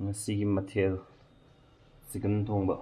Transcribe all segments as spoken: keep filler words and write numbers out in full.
ꯉꯁꯤꯒꯤ ꯃꯊꯦꯜ ꯆꯤꯀꯟ ꯊꯣꯡꯕ꯫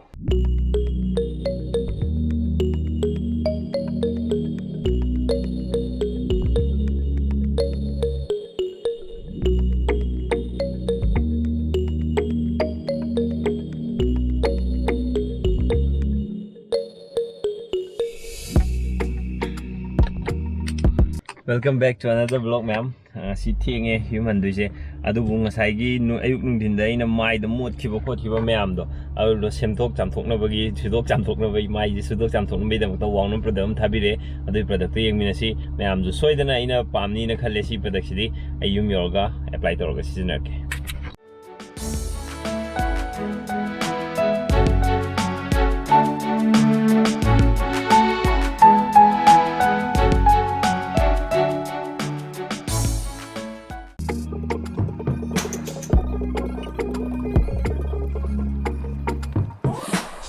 Welcome back to another vlog, ꯃꯌꯥꯝ꯫ ꯉꯁꯤ ꯊꯦꯡꯉꯦ ꯌꯨꯝ ꯍꯟꯗꯣꯏꯁꯦ꯫ ꯑꯗꯨꯕꯨ ꯉꯁꯥꯏꯒꯤ ꯅꯨ-, ꯑꯌꯨꯛ ꯅꯨꯡꯊꯤꯟꯗ ꯑꯩꯅ ꯃꯥꯏꯗ ꯃꯣꯠꯈꯤꯕ ꯈꯣꯠꯈꯤꯕ ꯃꯌꯥꯝꯗꯣ, ꯑꯗꯨꯗꯣ ꯁꯦꯝꯗꯣꯛ ꯆꯥꯝꯊꯣꯛꯅꯕꯒꯤ, ꯁꯨꯗꯣꯛ ꯆꯥꯝꯊꯣꯛꯅꯕꯒꯤ, ꯃꯥꯏꯁꯦ ꯁꯨꯗꯣꯛ ꯆꯥꯝꯊꯣꯛꯅꯕꯒꯤꯗꯃꯛꯇ ꯋꯥꯡꯅ ꯄ꯭ꯔꯗꯛ ꯑꯃ ꯊꯥꯕꯤꯔꯛꯑꯦ꯫ ꯑꯗꯨꯒꯤ ꯄ꯭ꯔꯗꯛꯇꯣ ꯌꯦꯡꯃꯤꯟꯅꯁꯤ꯫ ꯃꯌꯥꯝꯁꯨ ꯁꯣꯏꯗꯅ ꯑꯩꯅ ꯄꯥꯝꯅꯤꯅ ꯈꯜꯂꯦ ꯁꯤ ꯄ꯭ꯔꯗꯛꯁꯤꯗꯤ꯫ ꯑꯩ ꯌꯨꯝ ꯌꯧꯔꯒ ꯑꯦꯄ꯭ꯂꯥꯏ ꯇꯧꯔꯒ ꯁꯤꯖꯤꯟꯅꯔꯛꯀꯦ꯫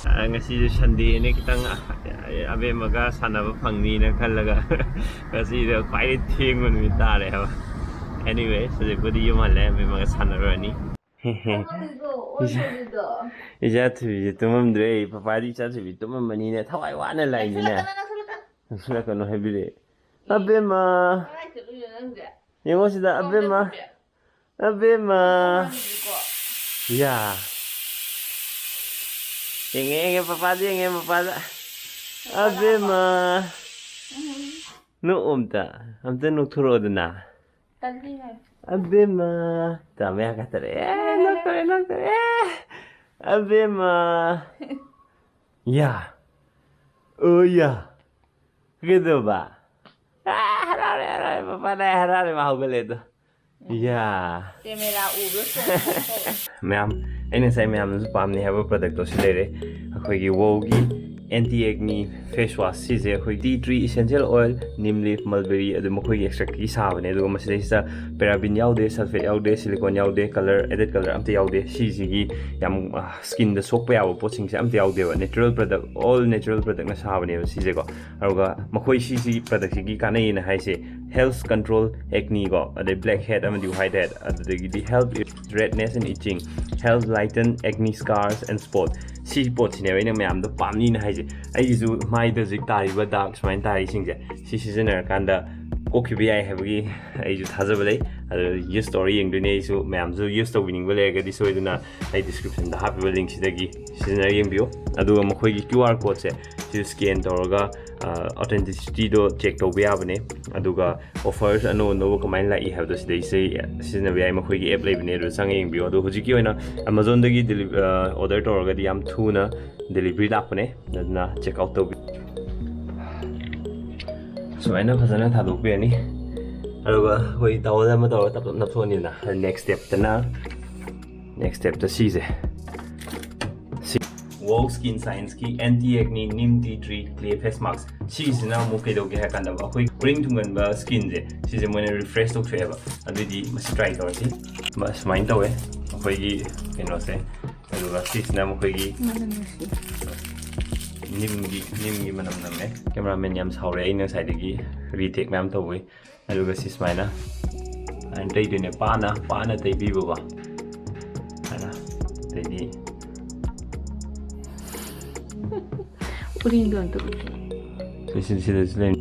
ꯑ, ꯉꯁꯤꯁꯦ ꯁꯟꯗꯦꯅꯦ, ꯈꯤꯇꯪ, ꯑ, ꯑꯕꯦꯝꯃꯒ ꯁꯥꯟꯅꯕ ꯐꯪꯅꯤꯅ ꯈꯜꯂꯒ ꯉꯁꯤꯗ ꯈ꯭ꯋꯥꯏꯗꯩ ꯊꯦꯡꯕ ꯅꯨꯃꯤꯠ ꯇꯥꯔꯦ ꯍꯥꯏꯕ꯫ Anyway, ꯍꯧꯖꯤꯛꯄꯨꯗꯤ ꯌꯨꯝ ꯍꯜꯂꯦ, ꯑꯕꯦꯝꯃꯒ ꯁꯥꯟꯅꯔꯨꯔꯅꯤ꯫ ꯏꯆꯥ ꯊꯣꯏꯕꯤꯁꯦ ꯇꯨꯝꯃꯝꯗ꯭ꯔꯦ꯫ ꯄꯄꯥꯗꯤ ꯏꯆꯥ ꯊꯣꯏꯕꯤ ꯇꯨꯝꯃꯝꯃꯅꯤꯅꯦ, ꯊꯋꯥꯏ ꯋꯥꯅ ꯂꯥꯛꯏꯅꯤꯅꯦ꯫ ꯅꯛꯁꯜꯂꯛꯀꯅꯨ ꯍꯥꯏꯕꯤꯔꯛꯑꯦ꯫ ꯑꯕꯦꯝꯃ! ꯀꯗꯥꯏ ꯆꯠꯂꯨꯏꯅꯣ ꯅꯪꯁꯦ? ꯌꯦꯡꯉꯣ ꯁꯤꯗ, ꯑꯕꯦꯝꯃ! ꯀꯣ꯫ ꯑꯕꯦꯝꯃ! ꯌꯥ꯫ ꯌꯦꯡꯉꯦ, ꯌꯦꯡꯉꯦ, ꯄꯄꯥꯗ ꯌꯦꯡꯉꯦ, ꯄꯄꯥꯗ꯫ ꯑꯕꯦꯝꯃ! ꯎꯝ꯫ ꯅꯣꯛꯑꯣ ꯑꯝꯇ꯫ ꯑꯝꯇ ꯅꯣꯛꯊꯣꯔꯛꯑꯣꯗꯅ꯫ ꯇꯜꯂꯤ ꯍꯥꯏ꯫ ꯑꯕꯦꯝꯃ! ꯇ ꯃꯌꯥ ꯀꯥꯊꯔꯛꯑꯦ꯫ ꯑꯦ, ꯅꯣꯛꯇꯣꯔꯦ, ꯅꯣꯛꯇꯣꯔꯦ꯫ ꯑꯦ! ꯑꯕꯦꯝꯃ! ꯌꯥ! ꯑꯣ ꯌꯥ! ꯀꯩꯗꯧꯕ? ꯑꯥ, ꯍꯔꯥꯎꯔꯦ, ꯍꯔꯥꯎꯔꯦ, ꯄꯄꯥ ꯅꯥꯏ ꯍꯔꯥꯎꯔꯦ, ꯃꯥ ꯍꯧꯒꯠꯂꯦ ꯑꯗꯣ꯫ ꯌꯥ! ꯀꯦꯃꯦꯔꯥ ꯎꯕ꯭ꯔꯥ ꯁꯣꯛ ꯁꯣꯛ ꯇꯧꯋꯦ꯫ ꯃꯌꯥꯝ, ꯑꯩꯅ ꯉꯁꯥꯏ ꯃꯌꯥꯝꯅꯁꯨ ꯄꯥꯝꯅꯤ ꯍꯥꯏꯕ ꯄ꯭ꯔꯗꯛꯇꯣ ꯁꯤ ꯂꯩꯔꯦ꯫ ꯑꯩꯈꯣꯏꯒꯤ ꯋꯣꯒꯤ ꯑꯦꯟꯇꯤ ꯑꯦꯛꯅꯤ ꯐꯦꯁ ꯋꯥꯁ꯫ ꯁꯤꯁꯦ ꯑꯩꯈꯣꯏ ꯇꯤ ꯇ꯭ꯔꯤ ꯏꯁꯦꯟꯁꯤꯌꯦꯜ ꯑꯣꯏꯜ, ꯅꯤꯝ ꯂꯤꯐ, ꯃꯜꯕꯦꯔꯤ, ꯑꯗꯨ ꯃꯈꯣꯏꯒꯤ ꯑꯦꯛꯁꯇ꯭ꯔꯦꯛꯇꯒꯤ ꯁꯥꯕꯅꯦ꯫ ꯑꯗꯨꯒ ꯃꯁꯤꯗꯩꯁꯤꯗ ꯄꯦꯔꯥꯕꯤꯟ ꯌꯥꯎꯗꯦ, ꯁꯜꯐꯦꯠ ꯌꯥꯎꯗꯦ, ꯁꯤꯂꯤꯀꯣꯟ ꯌꯥꯎꯗꯦ, ꯀꯂꯔ, ꯑꯦꯗꯦꯠ ꯀꯂꯔ ꯑꯝꯇ ꯌꯥꯎꯗꯦ꯫ ꯁꯤꯁꯤꯒꯤ ꯌꯥꯝ ꯁ꯭ꯀꯤꯟꯗ ꯁꯣꯛꯄ ꯌꯥꯕ ꯄꯣꯠꯁꯤꯡꯁꯦ ꯑꯝꯇ ꯌꯥꯎꯗꯦꯕ, ꯅꯦꯆꯔꯦꯜ ꯄ꯭ꯔꯗꯛ, ꯑꯣꯜ ꯅꯦꯆꯔꯦꯜ ꯄ꯭ꯔꯗꯛꯅ ꯁꯥꯕꯅꯦꯕ ꯁꯤꯁꯦꯀꯣ꯫ ꯑꯗꯨꯒ ꯃꯈꯣꯏ ꯁꯤꯁꯤ ꯄ꯭ꯔꯗꯛꯁꯤꯒꯤ ꯀꯥꯟꯅꯩꯅ ꯍꯥꯏꯁꯦ, ꯍꯦꯜꯊ ꯀꯟꯇ꯭ꯔꯣꯜ ꯑꯦꯛꯅꯤ ꯀꯣ, ꯑꯗꯩ ꯕ꯭ꯂꯦꯛ ꯍꯦꯗ ꯑꯃꯗꯤ ꯋꯥꯏꯠ ꯍꯦꯗ, ꯑꯗꯨꯗꯒꯤꯗꯤ help redness and itching, help lighten acne scars and spot. ꯁꯤ ꯄꯣꯠꯁꯤꯅꯦꯕ ꯑꯩꯅ ꯃꯌꯥꯝꯗ ꯄꯥꯝꯅꯤꯅ ꯍꯥꯏꯁꯦ꯫ ꯑꯩꯒꯤꯁꯨ ꯃꯥꯏꯗ ꯍꯧꯖꯤꯛ ꯇꯥꯔꯤꯕ ꯗꯥꯛ ꯁꯨꯃꯥꯏꯅ ꯇꯥꯔꯤꯁꯤꯡꯁꯦ ꯁꯤ ꯁꯤꯖꯤꯟꯅꯔꯀꯥꯟꯗ ꯀꯣꯛꯈꯤꯕ ꯌꯥꯏ ꯍꯥꯏꯕꯒꯤ ꯑꯩꯁꯨ ꯊꯥꯖꯕ ꯂꯩ꯫ ꯑꯗꯣ ꯌꯨꯁ ꯇꯧꯔ ꯌꯦꯡꯗꯣꯏꯅꯦ ꯑꯩꯁꯨ꯫ ꯃꯌꯥꯝꯁꯨ ꯌꯨꯁ ꯇꯧꯕꯤꯅꯤꯡꯕ ꯂꯩꯔꯒꯗꯤ ꯁꯣꯏꯗꯅ ꯑꯩ ꯗꯤꯁꯀ꯭ꯔꯤꯞꯁꯟꯗ ꯍꯥꯞꯄꯤꯕ ꯂꯤꯡꯁꯤꯗꯒꯤ ꯁꯤꯖꯤꯟꯅꯔ ꯌꯦꯡꯕꯤꯌꯨ꯫ ꯑꯗꯨꯒ ꯃꯈꯣꯏꯒꯤ ꯀ꯭ꯌꯨ ꯑꯥꯔ ꯀꯣꯗꯁꯦ ꯁꯤ ꯁ꯭ꯀꯦꯟ ꯇꯧꯔꯒ ꯑꯣꯊꯦꯟꯇꯤꯁꯤꯇꯤꯗꯣ ꯆꯦꯛ ꯇꯧꯕ ꯌꯥꯕꯅꯦ꯫ ꯑꯗꯨꯒ ꯑꯣꯐꯔꯁ ꯑꯅꯧ ꯑꯅꯧꯕ ꯀꯃꯥꯏꯅ ꯂꯥꯛꯏ ꯍꯥꯏꯕꯗꯣ ꯁꯤꯗꯩꯁꯦ ꯁꯤꯖꯤꯟꯅꯕ ꯌꯥꯏ꯫ ꯃꯈꯣꯏꯒꯤ ꯑꯦꯞ ꯂꯩꯕꯅꯦ, ꯑꯗꯨꯗ ꯆꯪꯉ ꯌꯦꯡꯕꯤꯌꯨ꯫ ꯑꯗꯣ ꯍꯧꯖꯤꯛꯀꯤ ꯑꯣꯏꯅ ꯑꯦꯃꯥꯖꯣꯟꯗꯒꯤ ꯑꯣꯔꯗꯔ ꯇꯧꯔꯒꯗꯤ ꯌꯥꯝ ꯊꯨꯅ ꯗꯦꯂꯤꯚꯔꯤ ꯂꯥꯛꯄꯅꯦ, ꯑꯗꯨꯅ ꯆꯦꯛ ꯑꯥꯎꯠ ꯇꯧꯕꯤꯌꯨ꯫ ꯁꯨꯃꯥꯏꯅ ꯐꯖꯅ ꯊꯥꯗꯣꯛꯄꯤꯔꯅꯤ꯫ ꯑꯗꯨꯒ ꯑꯩꯈꯣꯏ ꯇꯥꯋꯦꯜ ꯑꯃ ꯇꯧꯔꯒ ꯇꯞ ꯇꯞ ꯅꯞꯊꯣꯛꯑꯅꯤꯗꯅ꯫ ꯅꯦꯛꯁ ꯁ꯭ꯇꯦꯞꯇꯅ ꯅꯦꯛꯁ ꯁ꯭ꯇꯦꯞꯇ ꯁꯤꯁꯦ, ꯁꯤ ꯋꯣꯛ ꯁ꯭ꯀꯤꯟ ꯁꯥꯏꯟꯁꯀꯤ anti acne neem tea tree clay face mask. ꯁꯤꯁꯤꯅ ꯑꯃꯨꯛ ꯀꯩꯗꯧꯒꯦ ꯍꯥꯏ ꯀꯥꯟꯗ ꯑꯩꯈꯣꯏ ꯎꯔꯤꯡ ꯊꯨꯡꯒꯟꯕ ꯁ꯭ꯀꯤꯟꯁꯦ, ꯁꯤꯁꯦ ꯃꯣꯏꯅ ꯔꯤꯐ꯭ꯔꯦꯁ ꯇꯧꯊꯣꯛꯑꯦꯕ꯫ ꯑꯗꯨꯗꯤ ꯃꯁꯤ ꯇ꯭ꯔꯥꯏ ꯇꯧꯔꯁꯤ꯫ ꯁꯨꯃꯥꯏꯅ ꯇꯧꯋꯦ ꯑꯩꯈꯣꯏꯒꯤ ꯀꯩꯅꯣꯁꯦ꯫ ꯑꯗꯨꯒ ꯁꯤꯁꯤꯅ ꯃꯈꯣꯏꯒꯤ ꯅꯤꯝꯒꯤ ꯅꯤꯝꯒꯤ ꯃꯅꯝ ꯅꯝꯃꯦ꯫ ꯀꯦꯃꯦꯔꯥꯃꯦꯟ ꯌꯥꯝ ꯁꯥꯎꯔꯦ, ꯑꯩꯅ ꯉꯁꯥꯏꯗꯒꯤ ꯔꯤꯇꯦꯛ ꯃꯌꯥꯝ ꯇꯧꯕꯩ꯫ ꯑꯗꯨꯒ ꯁꯤ ꯁꯨꯃꯥꯏꯅ ꯑꯗꯨꯃꯥꯏꯅ ꯇꯩꯗꯣꯏꯅꯦ, ꯄꯥꯅ ꯄꯥꯅ ꯇꯩꯕꯤꯕꯀꯣ꯫ ꯑꯗꯨꯃꯥꯏꯅ꯫ ꯑꯗꯩꯗꯤ ꯎꯔꯤꯡꯗꯣ ꯑꯝꯇ ꯎꯠꯀꯦ꯫ ꯁꯤ ꯁꯤꯗꯁꯨ ꯂꯩ꯫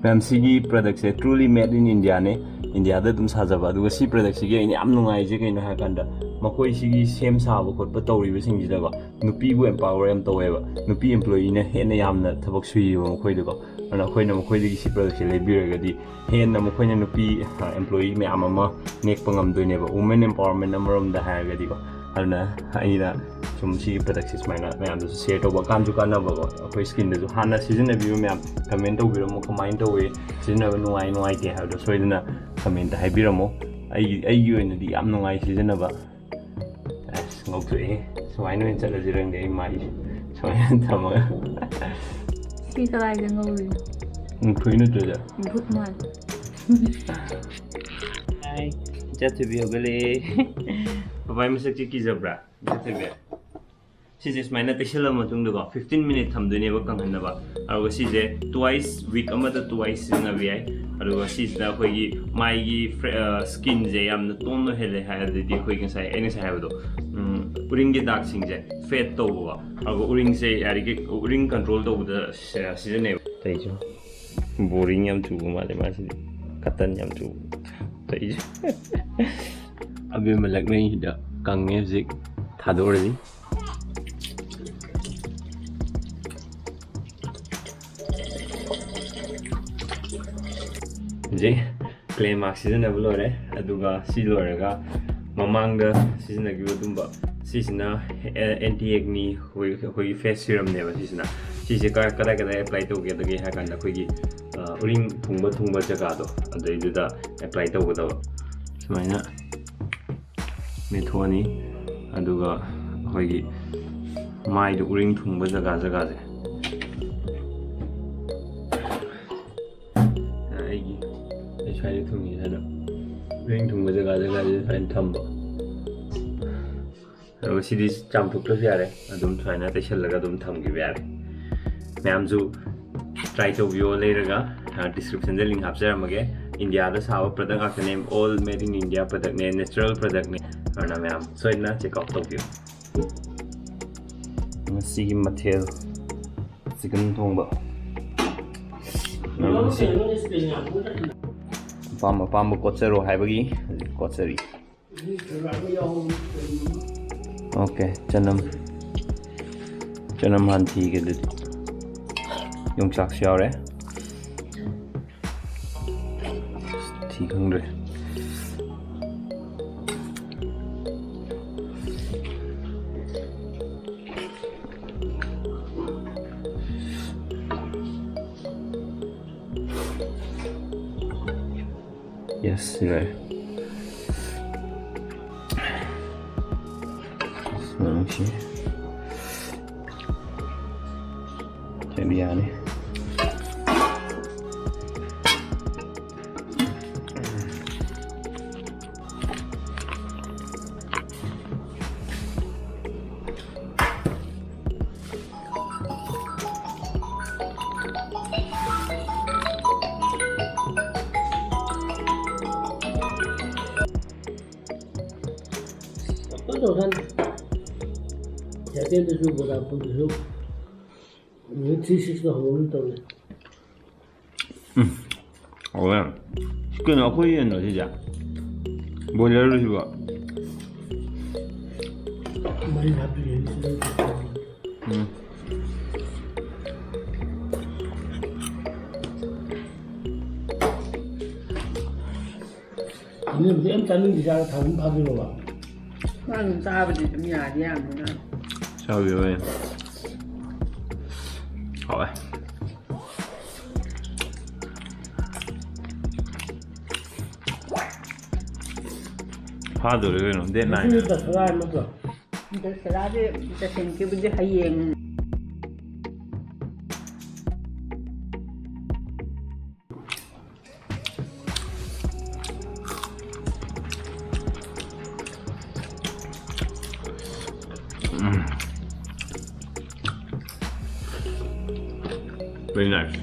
ꯃꯌꯥꯝ, ꯁꯤꯒꯤ ꯄ꯭ꯔꯗꯛꯁꯦ truly made in Indiaꯅꯦ, ꯏꯟꯗꯤꯌꯥꯗ ꯑꯗꯨꯝ ꯁꯥꯖꯕ꯫ ꯑꯗꯨꯒ ꯁꯤ ꯄ꯭ꯔꯗꯛꯁꯤꯒꯤ ꯑꯩꯅ ꯌꯥꯝ ꯅꯨꯡꯉꯥꯏꯔꯤꯁꯦ ꯀꯩꯅꯣ ꯍꯥꯏꯔꯀꯥꯟꯗ, ꯃꯈꯣꯏ ꯁꯤꯒꯤ ꯁꯦꯝ ꯁꯥꯕ ꯈꯣꯠꯄ ꯇꯧꯔꯤꯕꯁꯤꯡꯁꯤꯗꯀꯣ, ꯅꯨꯄꯤꯕꯨ ꯑꯦꯝꯄꯥꯋꯔ ꯌꯥꯝ ꯇꯧꯋꯦꯕ꯫ ꯅꯨꯄꯤ ꯑꯦꯝꯄ꯭ꯂꯣꯌꯤꯅ ꯍꯦꯟꯅ ꯌꯥꯝꯅ ꯊꯕꯛ ꯁꯨꯏꯌꯦꯕ ꯃꯈꯣꯏꯗꯀꯣ꯫ ꯑꯗꯨꯅ ꯑꯩꯈꯣꯏꯅ ꯃꯈꯣꯏꯗꯒꯤ ꯁꯤ ꯄ꯭ꯔꯗꯛꯁꯦ ꯂꯩꯕꯤꯔꯒꯗꯤ ꯍꯦꯟꯅ ꯃꯈꯣꯏꯅ ꯅꯨꯄꯤ ꯑꯦꯝꯄ꯭ꯂꯣꯌꯤ ꯃꯌꯥꯝ ꯑꯃ ꯅꯦꯛꯄ ꯉꯝꯗꯣꯏꯅꯦꯕ꯫ ꯋꯨꯃꯦꯟ ꯑꯦꯝꯄꯥꯋꯔꯃꯦꯟ ꯑꯃꯔꯣꯝꯗ ꯍꯥꯏꯔꯒꯗꯤꯀꯣ꯫ ꯑꯗꯨꯅ ꯑꯩꯅ ꯁꯨꯝ ꯁꯤꯒꯤ ꯄ꯭ꯔꯗꯛꯁꯦ ꯁꯨꯃꯥꯏꯅ ꯃꯌꯥꯝꯗꯁꯨ ꯁꯤꯌꯔ ꯇꯧꯕ, ꯀꯥꯟꯁꯨ ꯀꯥꯟꯅꯕꯀꯣ꯫ ꯑꯩꯈꯣꯏ ꯁ꯭ꯀꯤꯟꯗꯁꯨ ꯍꯥꯟꯅ ꯁꯤꯖꯤꯟꯅꯕꯤꯕ ꯃꯌꯥꯝ ꯀꯃꯦꯟ ꯇꯧꯕꯤꯔꯝꯃꯣ, ꯀꯃꯥꯏꯅ ꯇꯧꯋꯤ, ꯁꯤꯖꯤꯟꯅꯕ ꯅꯨꯡꯉꯥꯏ ꯅꯨꯡꯉꯥꯏꯇꯦ ꯍꯥꯏꯕꯗꯣ ꯁꯣꯏꯗꯅ ꯀꯃꯦꯟꯇ ꯍꯥꯏꯕꯤꯔꯝꯃꯣ꯫ ꯑꯩꯒꯤ ꯑꯩꯒꯤ ꯑꯣꯏꯅꯗꯤ ꯌꯥꯝ ꯅꯨꯡꯉꯥꯏ ꯁꯤꯖꯤꯟꯅꯕ꯫ ꯑꯁ, ꯉꯧꯊꯣꯛꯑꯦ꯫ ꯁꯨꯃꯥꯏꯅ ꯑꯣꯏꯅ ꯆꯠꯂꯁꯤꯔ ꯈꯪꯗꯦ ꯑꯩ ꯃꯥꯏꯁꯦ꯫ ꯁꯨꯃꯥꯏꯅ ꯊꯝꯃꯒ꯫ ꯁꯤ ꯀꯗꯥꯏꯗ ꯉꯧꯔꯤꯅꯣ? ꯎꯝ, ꯐꯨꯏ ꯅꯠꯇ꯭ꯔꯗꯤ꯫ ꯚꯨꯠ ꯃꯥꯜꯂꯦ꯫ ꯍꯥꯏ, ꯏꯆꯥ ꯊꯣꯏꯕꯤ ꯍꯧꯒꯠꯂꯛꯑꯦ꯫ ꯄꯄꯥꯏ ꯃꯁꯛꯁꯦ ꯀꯤꯖꯕ꯭ꯔꯥ, ꯏꯆꯥ ꯊꯣꯏꯕꯤ? ꯁꯤꯁꯦ ꯁꯨꯃꯥꯏꯅ ꯇꯩꯁꯜꯂ ꯃꯇꯨꯡꯗꯀꯣ, fifteen minute ꯊꯝꯗꯣꯏꯅꯦꯕ ꯀꯪꯍꯟꯅꯕ꯫ ꯑꯗꯨꯒ ꯁꯤꯁꯦ twice, week ꯑꯃꯗ twice ꯁꯤꯖꯤꯟꯅꯕ ꯌꯥꯏ꯫ ꯑꯗꯨꯒ ꯁꯤꯁꯤꯅ ꯑꯩꯈꯣꯏꯒꯤ ꯃꯥꯏꯒꯤ ꯐ꯭ꯔꯦ-, ꯑ, skinꯁꯦ ꯌꯥꯝꯅ ꯇꯣꯟ ꯑꯣꯏꯍꯜꯂꯦ ꯍꯥꯏ, ꯑꯗꯩꯗꯤ ꯑꯩꯈꯣꯏ ꯉꯁꯥꯏ, ꯑꯩꯅ ꯉꯁꯥꯏ ꯍꯥꯏꯕꯗꯣ, ꯎꯝ, ꯎꯔꯤꯡꯒꯤ ꯗꯥꯛꯁꯤꯡꯁꯦ fade ꯇꯧꯕꯀꯣ꯫ ꯑꯗꯨꯒ ꯎꯔꯤꯡꯁꯦ ꯌꯥꯔꯤꯈꯩ ꯎꯔꯤꯡ control ꯇꯧꯕꯗ ꯁꯤ-, ꯁꯤꯖꯤꯟꯅꯩꯕ꯫ ꯇꯩꯁꯨ boring ꯌꯥꯝ ꯆꯨꯕ ꯃꯥꯜꯂꯦ ꯃꯥꯁꯤꯗꯤ, ꯀꯇꯟ ꯌꯥꯝ ꯆꯨꯕ꯫ ꯇꯩꯁꯨ꯫ ꯑꯕꯦꯝꯃ ꯂꯛꯅꯩꯁꯤꯗ ꯀꯪꯉꯦ ꯍꯧꯖꯤꯛ, ꯊꯥꯗꯣꯛꯎꯔꯅꯤ꯫ ꯍꯧꯖꯤꯛ clay mask ꯁꯤꯖꯤꯟꯅꯕ ꯂꯣꯏꯔꯦ, ꯑꯗꯨꯒ ꯁꯤ ꯂꯣꯏꯔꯒ ꯃꯃꯥꯡꯗ ꯁꯤꯖꯤꯟꯅꯈꯤꯕ ꯑꯗꯨꯝꯕ, ꯁꯤꯁꯤꯅ anti acne, ꯑꯩꯈꯣꯏ, ꯑꯩꯈꯣꯏꯒꯤ face serumꯅꯦꯕ ꯁꯤꯁꯤꯅ꯫ ꯁꯤꯁꯦ ꯀ-, ꯀꯗꯥꯏ ꯀꯗꯥꯏ apply ꯇꯧꯒꯗꯒꯦ ꯍꯥꯏ ꯀꯥꯟꯗ, ꯑꯩꯈꯣꯏꯒꯤ, ꯑ, ꯎꯔꯤꯡ ꯊꯨꯡꯕ ꯊꯨꯡꯕ ꯖꯒꯥꯗꯣ, ꯑꯗꯩꯗꯨꯗ apply ꯇꯧꯒꯗꯕ꯫ ꯁꯨꯃꯥꯏꯅ ꯃꯦꯠꯊꯣꯛꯑꯅꯤ, ꯑꯗꯨꯒ ꯑꯩꯈꯣꯏꯒꯤ ꯃꯥꯏꯗ ꯎꯔꯤꯡ ꯊꯨꯡꯕ ꯖꯒꯥ ꯖꯒꯥꯁꯦ, ꯑꯩꯒꯤ, ꯑꯩ ꯁ꯭ꯋꯥꯏꯗ ꯊꯨꯡꯉꯤ ꯍꯥꯏꯅ ꯎꯔꯤꯡ ꯊꯨꯡꯕ ꯖꯒꯥ ꯖꯒꯥꯁꯦ ꯁꯨꯃꯥꯏꯅ ꯊꯝꯕ꯫ ꯑꯗꯨꯒ ꯁꯤꯗꯤ ꯆꯥꯝꯊꯣꯛꯇ꯭ꯔꯁꯨ ꯌꯥꯔꯦ, ꯑꯗꯨꯝ ꯁꯨꯃꯥꯏꯅ ꯇꯩꯁꯜꯂꯒ ꯑꯗꯨꯝ ꯊꯝꯈꯤꯕ ꯌꯥꯔꯦ꯫ ꯃꯌꯥꯝꯁꯨ try ꯇꯧꯕꯤꯌꯣ ꯂꯩꯔꯒ, ꯑ, descriptionꯗ link ꯍꯥꯞꯆꯔꯝꯃꯒꯦ꯫ ꯏꯟꯗꯤꯌꯥꯗ ꯁꯥꯕ product ꯉꯥꯛꯇꯅꯦ, all made in India productꯅꯦ, natural productꯅꯦ꯫ ꯑꯗꯨꯅ ꯃꯌꯥꯝ ꯁꯣꯏꯗꯅ check out ꯇꯧꯕꯤꯌꯨ꯫ ꯉꯁꯤꯒꯤ ꯃꯊꯦꯜ chicken ꯊꯣꯡꯕ꯫ ꯃꯌꯥꯝ ꯉꯁꯤ ꯑꯄꯥꯝ ꯑꯄꯥꯝꯕ ꯀꯣꯠꯆꯔꯣ ꯍꯥꯏꯕꯒꯤ ꯍꯧꯖꯤꯛ ꯀꯣꯠꯆꯔꯤ꯫ Okay, ꯆꯅꯝ, ꯆꯅꯝ ꯍꯥꯟꯅ ꯊꯤꯒꯦ ꯑꯗꯨꯗꯤ꯫ ꯌꯣꯡꯆꯥꯛꯁꯨ ꯌꯥꯎꯔꯦ꯫ ꯊꯤ ꯈꯪꯗ꯭ꯔꯦ꯫ Yes, right. ꯅꯨꯡꯁꯤ꯫ ꯕꯤꯔꯌꯥꯅꯤ꯫ ꯇꯧꯁꯟ꯫ ꯑꯦꯌꯥꯔꯇꯦꯜꯗꯁꯨ, ꯚꯣꯗꯥꯐꯣꯟꯗꯁꯨ, ꯅꯨꯃꯤꯠ three six ꯇ ꯍꯧꯔꯒ ꯇꯧꯔꯦ꯫ ꯎꯝ꯫ ꯍꯥꯎꯋꯦ꯫ ꯀꯩꯅꯣ ꯑꯩꯈꯣꯏ ꯌꯦꯟꯂꯣ ꯁꯤꯁꯦ? ꯕꯣꯏꯂꯔꯂꯣ ꯁꯤꯕꯣ? ꯃꯔꯤ ꯍꯥꯞꯄꯤꯔꯦ꯫ ꯎꯝ꯫ ꯑꯅꯤꯕꯨꯗꯤ ꯌꯥꯝ ꯆꯥꯅꯤꯡꯗꯦ, ꯆꯥꯔ ꯊꯥ ꯑꯍꯨꯝ ꯐꯥꯗꯣꯏꯅꯣꯕ꯫ ꯅꯪ ꯆꯥꯕꯗꯤ ꯑꯗꯨꯝ ꯌꯥꯗꯤ ꯌꯥꯕꯅꯤꯅ꯫ ꯆꯥꯕꯤꯌꯣ꯫ ꯍꯥꯎꯋꯦ꯫ ꯐꯥꯗꯣꯔꯦ ꯀꯩꯅꯣ, date nine꯫ ꯉꯁꯤ ꯗꯁꯔꯥ ꯍꯥꯏ ꯅꯠꯇ꯭ꯔꯣ? ꯗꯁꯔꯥꯗꯤ ꯇꯁꯦꯡꯀꯤꯕꯨꯗꯤ ꯍꯌꯦꯡ꯫ ꯎꯝ꯫ Very nice.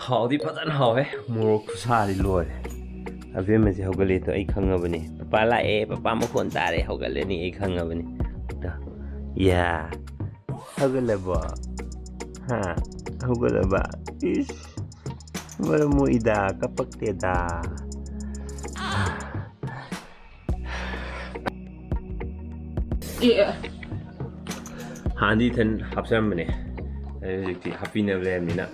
ꯍꯥꯎꯗꯤ ꯐꯖꯅ ꯍꯥꯎꯋꯦ꯫ ꯃꯣꯔꯣꯛ ꯈꯨꯁꯥꯗꯤ ꯂꯣꯏꯔꯦ꯫ ꯑꯕꯦꯝꯃꯁꯦ ꯍꯧꯒꯠꯂꯦꯗꯣ ꯑꯩ ꯈꯪꯉꯕꯅꯤ꯫ "ꯄꯄꯥ ꯂꯥꯛꯑꯦ, ꯄꯄꯥ ꯃꯈꯣꯟ ꯇꯥꯔꯦ, ꯍꯧꯒꯠꯂꯅꯤ" ꯑꯩ ꯈꯪꯉꯕꯅꯤ꯫ ꯇ-, ꯌꯥ꯫ ꯍꯧꯒꯠꯂꯕꯣ? ꯍꯥ? ꯍꯧꯒꯠꯂꯕ? ꯏꯁ꯫ ꯃꯔꯝ ꯃꯣꯛꯏꯗ, ꯀꯞꯄꯛꯇꯦꯗ꯫ ꯑꯦ꯫ ꯍꯥꯟꯅꯗꯤ ꯏꯊꯟ ꯍꯥꯞꯆꯔꯝꯕꯅꯦ꯫ ꯑꯗꯩ ꯍꯧꯖꯤꯛꯇꯤ ꯍꯥꯞꯄꯤꯅꯕ ꯂꯩꯔꯕꯅꯤꯅ꯫